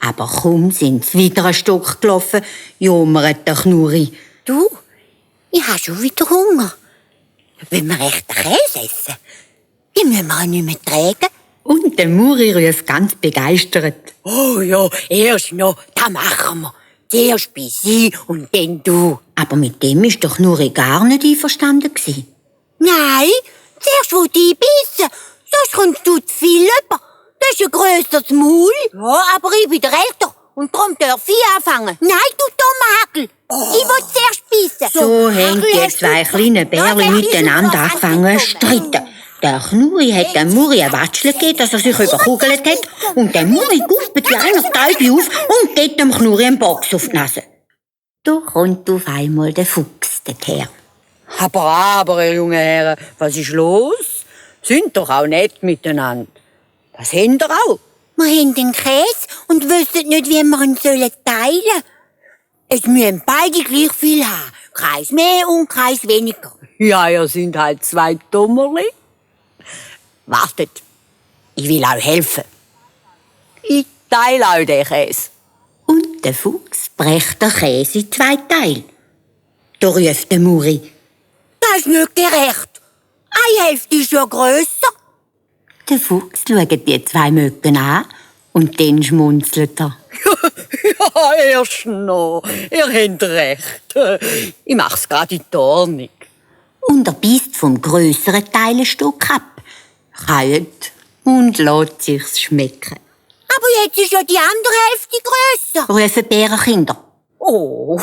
Aber kaum sind sie wieder einen Stock gelaufen, jummert der Knurri. Du, ich habe schon wieder Hunger. Wollen wir echt Käse essen? Die müssen wir auch nicht mehr tragen. Und der Muri ruft ganz begeistert. Oh ja, erst noch, das machen wir. Zuerst bei sie und dann du. Aber mit dem ist der Knurri gar nicht einverstanden gewesen. Nein, zuerst will ich beißen, sonst kommst du zu viel über. Das ist ein grösseres Maul. Ja, aber ich bin der Älter und darum darf ich anfangen. Nein, du dummer Hagel. Ich will zuerst beißen. So haben die zwei kleinen Bärli miteinander angefangen zu streiten. Der Knurri hat dem Muri ein Watschel gegeben, dass er sich überkugelt hat. Und der Muri guspet wie einer Täubli auf und geht dem Knurri einen Box auf die Nase. Da kommt auf einmal der Fuchs daher. Aber, junge Herren, was ist los? Sind doch auch nett miteinander. Was habt ihr auch? Wir haben den Käse und wissen nicht, wie wir ihn teilen sollen. Es müssen beide gleich viel haben. Keins mehr und keins weniger. Ja, ihr sind halt zwei Dummerli. Wartet, ich will euch helfen. Ich teile euch den Käse. Und der Fuchs bricht den Käse in 2 Teile. Da ruft der Muri. Das ist nicht gerecht. Eine Hälfte ist ja grösser. Der Fuchs schaut die 2 Mücken an und dann schmunzelt er. Ja, erst noch. Ihr habt recht. Ich mach's grad in die Ordnung. Und er beißt vom grösseren Teil ein Stück ab, kaut und lässt sich's schmecken. Aber jetzt ist ja die andere Hälfte grösser. Rufen Bärenkinder. Oh,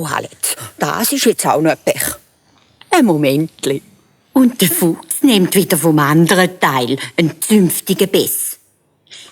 halt. Das ist jetzt auch noch ein Pech. Ein Momentli. Und der Fuchs nimmt wieder vom anderen Teil einen zünftigen Biss.